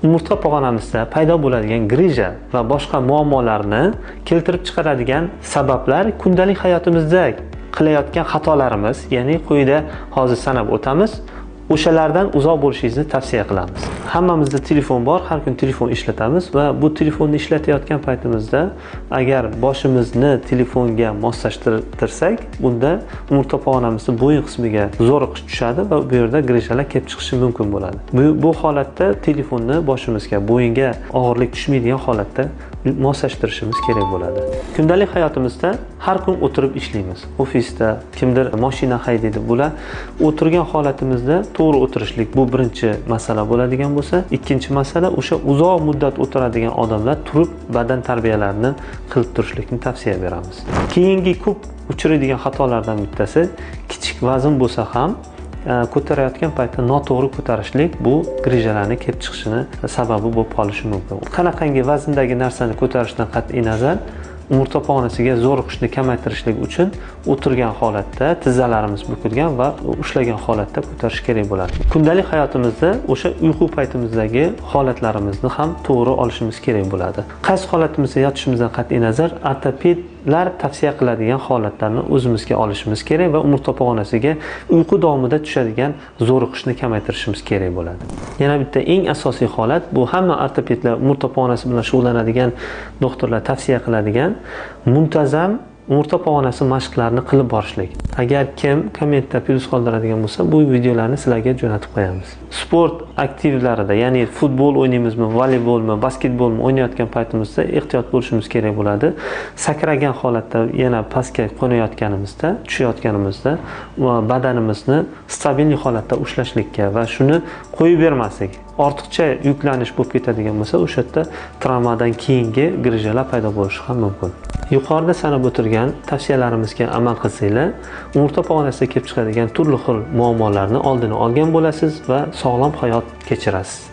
Umurtqa pog'onamizda paydo bo'ladigan grija va boshqa muammolarni keltirib chiqaradigan sabablar kundalik hayotimizda qilayotgan xatolarimiz, ya'ni quyida hozir sanab o'tamiz, o'shalardan uzoq bo'lishingizni tavsiya qilamiz. Hammamizda telefon bor, har kun telefon ishlatamiz va bu telefonni ishlatayotgan paytimizda agar boshimizni telefonga moslashtirsak, bunda umurtqa pog'onamizni bo'yin qismiga zo'riqish tushadi va bu yerda grijalar kelib chiqishi mumkin bo'ladi. Bu holatda telefonni boshimizga, bo'yinga og'irlik tushmaydigan holatda moslashtirishimiz kerak bo'ladi. Kundalik hayotimizda har kun o'tirib ishlaymiz. Ofisda kimdir mashina haydaydi, bular o'tirgan holatimizda to'g'ri o'tirishlik bu birinchi masala bo'ladigan bo'lsa, ikkinchi masala o'sha uzoq muddat o'tiradigan odamlar turib badan tarbiyalarini qilib turishlikni tavsiya beramiz. Keyingi ko'p uchraydigan xatolardan bittasi kichik vazn bo'lsa ham ko'tarayotgan paytda noto'g'ri ko'tarishlik, bu grijalarni kelib chiqishini sababi bo'lib qolishi mumkin. Qanaqangi vazndagi narsani ko'tarishdan qat'iy nazar umurtqa pog'onasiga zo'riqishni kamaytirishlik uchun o'tirgan holatda tizzalarimiz bukilgan va ushlagan holatda ko'tarish kerak bo'ladi. Kundalik hayotimizda o'sha uyqu paytimizdagi holatlarimizni ham to'g'ri olishimiz kerak bo'ladi. Qaysi holatimizda yotishimizdan qat'iy nazar ortopedlar tavsiya qiladigan holatlarni o'zimizga olishimiz kerak va umurtqa pog'onasiga uyqu davomida tushadigan zo'riqishni kamaytirishimiz kerak bo'ladi. Yana bitta eng asosiy holat, bu hamma ortopedlar, umurtqa pog'onasi bilan shug'ullanadigan doktorlar tavsiya qiladigan muntazam umurtqa pog'onasi mashqlarini qilib borishlik. Agar kim kommentda plyus qoldiradigan bo'lsa, bu videolarni sizlarga jo'natib qo'yamiz. Sport aktivlarida, ya'ni futbol o'ynaymizmi, voleybolmi, basketbolmi o'ynayotgan paytimizda ehtiyot bo'lishimiz kerak bo'ladi. Sakragan holatda yana pastga qo'nayotganimizda, tushayotganimizda badanimizni stabilniy holatda ushlashlikka va shuni qo'yib bermaslik, ortiqcha yuklanish bo'lib ketadigan bo'lsa, o'sha yerda travmadan keyingi grijalar paydo bo'lishi ham mumkin. Yuqorida sanab o'tilgan tavsiyalarimizga amal qilsanglar, umurtqa pog'onasida kelib chiqadigan turli xil muammolarni oldini olgan bo'lasiz va sog'lom hayot kechirasiz.